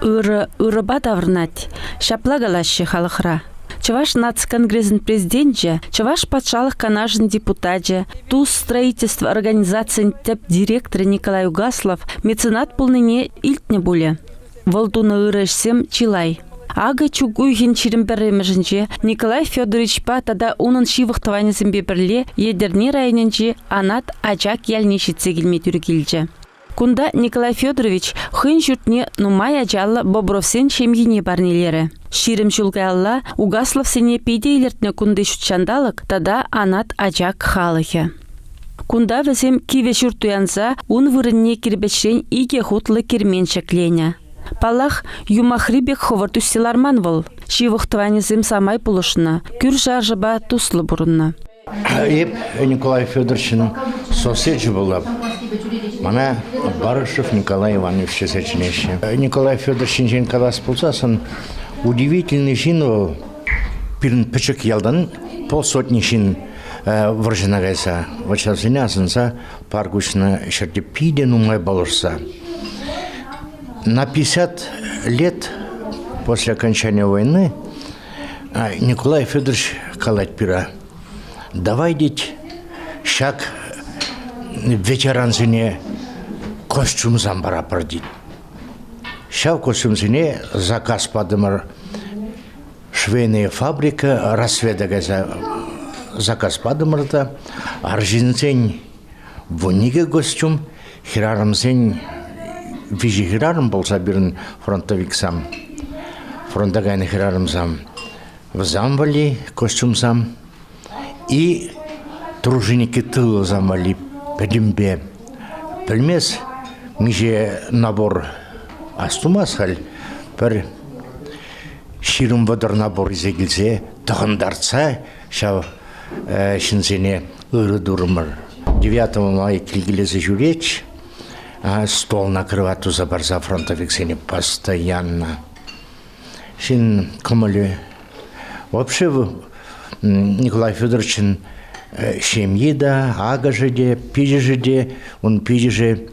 Ырӑ ырӑпа таврӑнать, ҫапла калаҫҫӗ халӑхра. Чӑваш наци конгресӗн президенчӗ, Чӑваш патшалӑх канашӗн депутачӗ, Тус строительство организацийӗн тӗп директорӗ Николай Угаслов меценат пулнине илтнӗ пулӗ. Вӑл тунӑ ырӑ ӗҫсем чылай. Акӑ чӳк уйӑхӗн 21-мӗшӗнче Николай Федоровичпа тата унӑн ҫывӑх тӑванӗсемпе пӗрле Етӗрне районӗнчи Анат Ачак ялне ҫитсе килме тӳр килчӗ. Кунта Николай Федорович хӑйӗн ҫуртне нумай ачаллӑ Бобровсен ҫемйине парнелерӗ. 20 ҫул каялла Угасловсене питӗ илӗртнӗ кунти ҫутҫанталӑк тата Анат Ачак халӑхӗ. Кунта вӗсем кивӗ ҫурт туянса ун вырӑнне кирпӗчрен икӗ хутлӑ кермен ҫӗкленӗ. Паллах, юмахри пек хӑвӑрт ӳссе ларман вӑл. Ҫывӑх тӑванӗсем самай пулӑшнӑ, кӳршӗ-аршӑпа туслӑ пурӑннӑ. Эп Николай Федоровичӑн сосечӗ пулап. Мана Барышев Николай Иванович тесе чӗнеҫҫӗ. Николай Федорович ҫинчен калас пулсассӑн, удивительный ҫын вӑл. Пирӗн пӗчӗк ялтан полсотни ҫын вӑрҫӑна кайса, вӑрҫасене асӑнса парк уҫнӑ ҫӗрте питӗ нумай пулӑшса. На 50 лет после окончания войны Николай Федорович калать пира, давай, тет, ҫак ветерансене костюмсам парапӑр, тет. Ҫав костюмсене заказ патӑмӑр. Швейная фабрика Рассвета кайса заказ патӑмӑр та арҫынсен 12 костюм, хӗрарӑмсен виҫӗ хӗрарӑм пулса пирӗн фронтовиксам, фронта кайнӑ хӗрарӑмсам, вӗсем валли костюмсам и труженики тылӑсам валли пӗтӗмпе. Пӗлмес, миҫе набор астумас халь, пӗр 20-30 набор илсе килсе тӑхӑнтартса ҫав ҫынсене ырӑ турӑмӑр. 9 мая килкелесе ҫӳрет, стол накрывать туса парса фронтовиксене постоянно. Ҫын кӑмӑлӗ. Вообще Николай Федоровичӑн ҫемйи та, акӑшӗ те, пичӗшӗ те, ун пичӗшӗ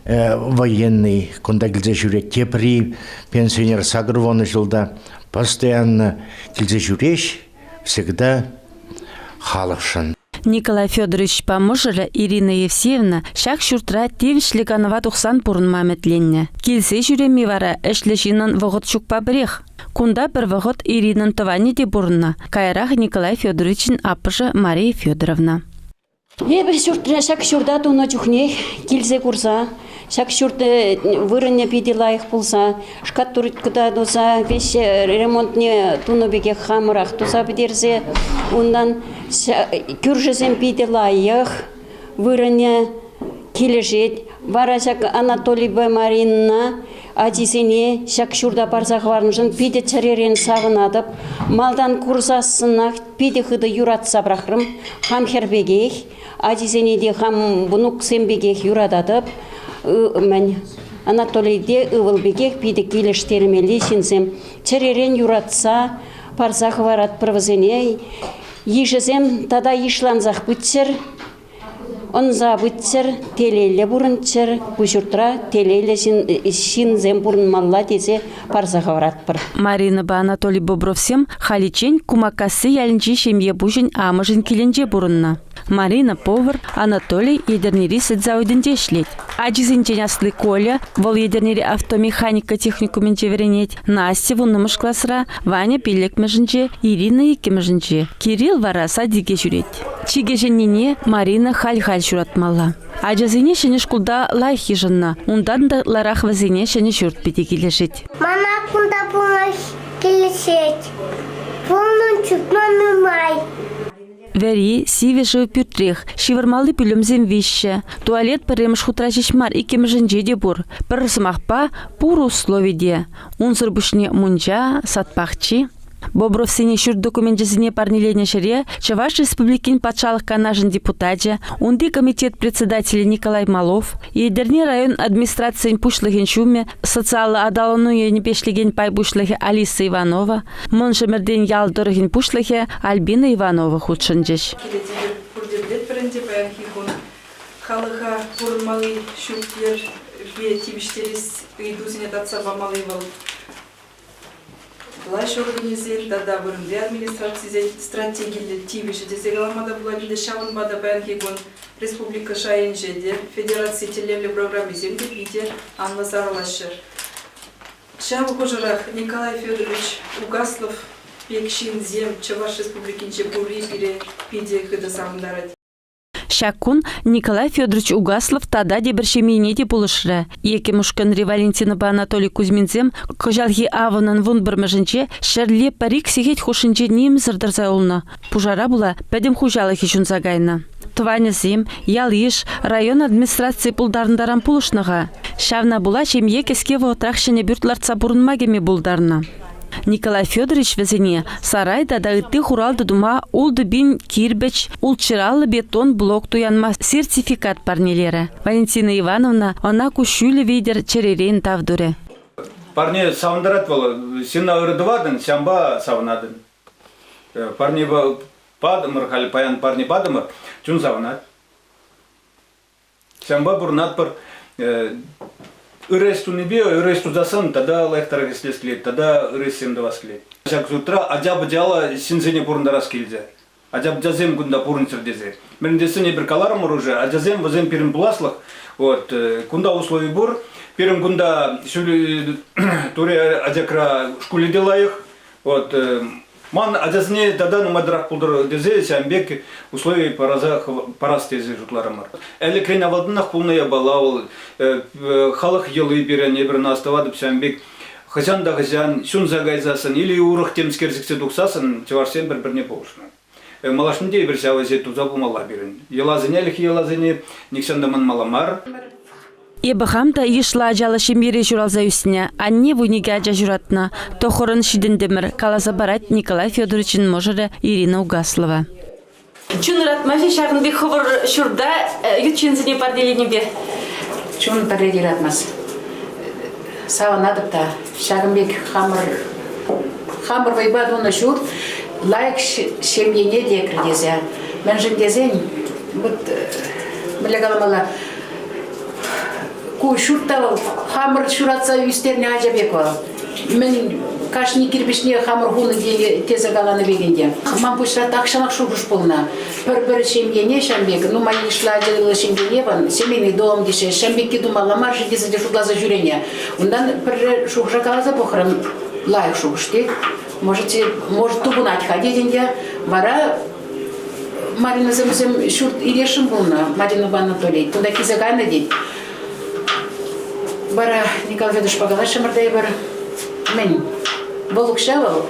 военный кунта килсе ҫӳрет. Тепри пенсионер 80 ҫулта постоянно килсе ҫӳреҫ. всегда халӑхшӑн. Николай Федоровичпа мӑшӑрӗ Ирина Евсеевна ҫак ҫуртра тивӗҫлӗ канӑва тухсан пурӑнма ӗмӗтленнӗ. Килсе ҫӳреме вара ӗҫлӗ ҫыннӑн вӑхӑт ҫукпа пӗрех. Кунта пӗр вӑхӑт Иринӑн тӑванӗ те пурӑннӑ, каярах Николай Федоровичӑн аппӑшӗ Мария Федоровна. Эпӗ ҫуртра ҫак ҫурта тунӑ чухнех килсе курса, ҫак ҫурт вырӑнӗ питӗ лайӑх пулса, шкатулка та туса, веҫ ремонтне тунӑ пекех хамӑрах туса пӗтерсе, унтан кӳршӗсем питӗ лайӑх вырӑнӗ килӗшет. Вара ҫак Анатолийпе Маринӑна ачисене ҫак ҫурта парса хӑварнӑшӑн питӗ чӗререн савӑнатӑп. Малтан курсассӑнах питӗ хытӑ юратса пӑрахрӑм. Хам хӗр пекех, ачисене те хам внуксем пекех юрататӑп. Мӗн, Анатолий те ывӑл пекех питӗ килӗштермелли ҫынсем. Чӗререн юратса парса хӑваратпӑр вӗсене. Йышӗсем тата йышлансах пыччӑр. Ӑнса пыччӑр, телейлӗ пурӑнччӑр, ку ҫуртра телейлӗ ҫынсем пурӑнмалла тесе парса хӑваратпӑр. Маринӑпа Анатолий Бобровсем халиччен Кумакасси ялӗнчи ҫемье пуҫӗн амӑшӗн килӗнче пурӑннӑ. Марина повар, Анатолий Етӗрнери сӗт заводӗнче ӗҫлет. Ачисенчен асли Коля, вӑл Етӗрнери автомеханика техникумӗнче вӗренет, Настя вуннӑмӗш класра, Ваня пиллӗкмӗшӗнче, Ирина иккӗмӗшӗнче. Кирилл вара садике ҫӳрет. Чи кӗҫӗннине Марина халь-халь ҫуратмалла. Ачасене ҫӗнӗ шкулта лайӑх йышӑннӑ. Унтан та ытларах вӗсене ҫӗнӗ ҫурт питӗ килӗшет. Мана кунта пулма килӗшет. Пулнӑ чупма нумай. Вӗри, сивӗ шыв пӳртрех, ҫывӑрмалли пӳлӗмсем виҫҫӗ. Туалет пӗрремӗш хутра ҫеҫ мар, иккӗмӗшӗнче те пур. Пӗр сӑмахпа, пур услови те. Унсӑр пуҫне мунча, сад пахчи. Бобровсене ҫурт докуменчӗсене парнеленӗ ҫӗре Чӑваш Республикин Патшалӑх Канашӗн депутачӗ, унти комитет председателӗ Николай Малов, Етӗрне район администрацийӗн пуҫлӑхӗн ҫумӗ, социаллӑ аталану енӗпе ӗҫлекен пай пуҫлӑхӗ Алиса Иванова, Мӑн Шемертен ял тӑрӑхӗн пуҫлӑхӗ Альбина Иванова хутшӑнчӗҫ. Киле пурте пӗлетпӗр ӗнтӗ паянхи кун халӑха пурӑнмалли ҫурт-йӗр. тивӗҫтерес ыйтусене татса памалли вӑл влаҫ органӗсен тата вырӑнти администрацисен стратегиллӗ тивӗҫӗ тесе калама та пулать ӗнтӗ. Ҫавӑнпа та паянхи кун республика шайӗнче те федераци тӗллевлӗ программисем те питӗ анлӑ сарӑлаҫҫӗ. Ҫав хушӑрах Николай Федорович Угаслов пек ҫынсем Чӑваш Республикинче пурри пире питӗ хытӑ савӑнтарать. Ҫак кун Николай Федорович Угаслов тата тепӗр ҫемьене те пулӑшрӗ. Иккӗмӗш ушкӑнри Валентинӑпа Анатолий Кузьминсем кӑҫалхи авӑнӑн вунпӗрмӗшӗнче ҫӗрле пӗр-ик сехет хушшинче нимсӗр тӑрса юлнӑ. Пушара пула пӗтӗм хуҫалӑхӗ ҫунса кайнӑ. Тӑванӗсем, ял-йыш, район администрацийӗ пултарнӑ таран пулӑшнӑ-ха. Ҫавна пула ҫемье кӗске вӑхӑтрах ҫӗнӗ пӳрт лартса пурӑнма кӗме пултарнӑ. Николай Федорович вӗсене сарай тата ытти хуралтӑ тума 6000 кирпӗч, ултҫӑраллӑ бетон блок туянма сертификат парнелерӗ. Валентина Ивановна ӑна куҫҫулӗ витӗр чӗререн тав турӗ. Парне савӑнтарать вӑл. Ҫынна ырӑ тӑватӑн, ҫавӑнпа савӑнатӑн. Парне патӑмӑр, халь паян парне патӑмӑр, чун савӑнать. Ҫавӑнпа пурӑнатпӑр. Ырӑ ӗҫ тунипе ырӑ ӗҫ тусассӑн тата лайӑхтарах ӗҫлес килет, тата ырӑ ӗҫсем тӑвас килет. Ҫак ҫуртра ача-пӑчаллӑ ҫынсене пурӑнтарас килчӗ. Ача-пӑчасем кунта пурӑнччӑр тесе. Мӗн тесен эпир каларӑмӑр уже, ачасем вӗсем пирӗн пуласлӑх. Вот, кунта услови пур. Пирӗн кунта Тури Ачакра шкулӗ те лайӑх. Вот, ман ачасене тата нумайтарах пултӑр тесе ҫавӑн пек услови параса парас тесе шутларӑмӑр. Ӗлӗкрен авалтанах пулнӑ япала вӑл халӑх йӑли пирӗн, эпир ӑна астӑватӑп ҫавӑн пек хӑҫан та хӑҫан ҫунса кайсассӑн или урӑх темскер сиксе тухсассӑн чӑвашсем пӗр-пӗрне пулӑшнӑ. Малашне те эпир ҫав ӗҫе туса пымалла пирӗн. Йӑласене, ӗлӗкхи йӑласене нихҫан та манмалла мар. Эпӗ хам та йышлӑ ачаллӑ ҫемьере ҫуралса ӳснӗ. Анне вуникӗ ача ҫуратнӑ. Тӑххӑрӑн ҫитӗнтӗмӗр, каласа парать Николай Федоровичӑн мӑшӑрӗ Ирина Угаслова. Чун ыратмасть-и ҫакӑн пек хӑвӑр ҫурта ют ҫынсене парнеленипе? Чун пӗрре те ыратмасть. Савӑнатӑп та. Ҫакӑн пек хамӑр хамӑр вӑйпа тунӑ ҫурт лайӑх ҫемьене лекрӗ тесе. Мӗншӗн тесен, вот мӗнле каламалла, ку ҫурт та вӑл хамӑр ҫуратса ӳстернӗ ача пек вӑл. Мӗн кашни кирпӗчне хамӑр хунӑ тесе каланӑ пек ӗнтӗ. Ман пуҫра тахҫанах шухӑш пулнӑ. Пӗр-пӗр ҫемьене ҫав пек, нумай йышлӑ ачаллӑ ҫемьене вӑл семейный дом теҫҫӗ, ҫав пекки тумалла мар-ши тесе те шутласа ҫӳренӗ. Унтан пӗрре шухӑша каласа пӑхрӑм, лайӑх шухӑш тет. Может, может тупӑнать-ха тет ӗнтӗ. Вара Маринӑсем вӗсем ҫурт илесшӗн пулнӑ, Маринӑпа Анатолий. Кунта килсе кайнӑ тет. Вара Николай Федоровичпа калаҫрӑмӑр та эпир. Мӗн, вӑл укҫа вӑл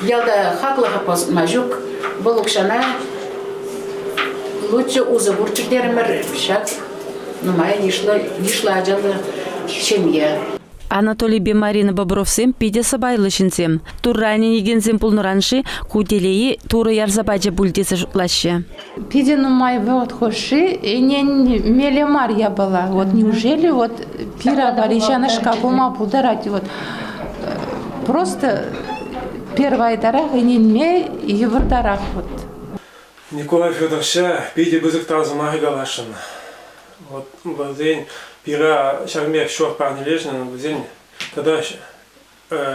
ялта хаклӑ хакпа ҫук. Вӑл укҫана лучше усӑ курччӑр терӗмӗр. Ҫак нумай йышлӑ, йышлӑ ачаллӑ ҫемье. Анатолийпе Марина Бобровсем питӗ сӑпайлӑ ҫынсем. Турра ӗненекенсем пулнӑран-ши ку телее Турӑ ярса пачӗ пуль тесе шутлаҫҫӗ. Питӗ нумай вӑхӑт хушши ӗненмелле мар япала. Вот неужели вот пир авари ҫанашка пулма пултарать? Вот просто первайтарах ӗненме йывӑртарах вот. Николай Федоровича питӗ пысӑк тав сӑмахӗ каласшӑн. Вот вӗсен пира ҫавӑн пек ҫурт парнелешӗн вӗсен тата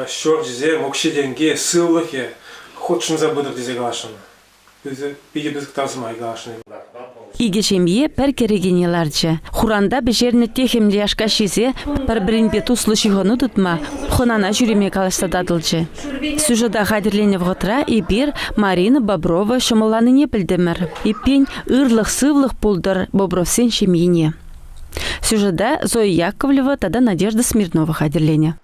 ҫурчӗсем, укҫи-тенки, сывлӑхӗ хутшӑнса пытӑр тесе каласшӑн. Питӗ пысӑк тав сӑмахӗ каласшӑн. Икӗ ҫемье пӗр кӗрекене ларчӗ. Хуранта пӗҫернӗ техӗмлӗ яшка ҫисе пӗр-пӗринпе туслӑ ҫыхӑну тытма, хӑнана ҫӳреме калаҫса татӑлчӗ. Сюжета хатӗрленӗ вӑхӑтра эпир Марина Боброва ҫӑмӑлланнине пӗлтӗмӗр. Эппин, ырлӑх-сывлӑх пултӑр Бобровсен ҫемйине. Сюжета Зоя Яковлева тата Надежда Смирнова хатӗрленӗ.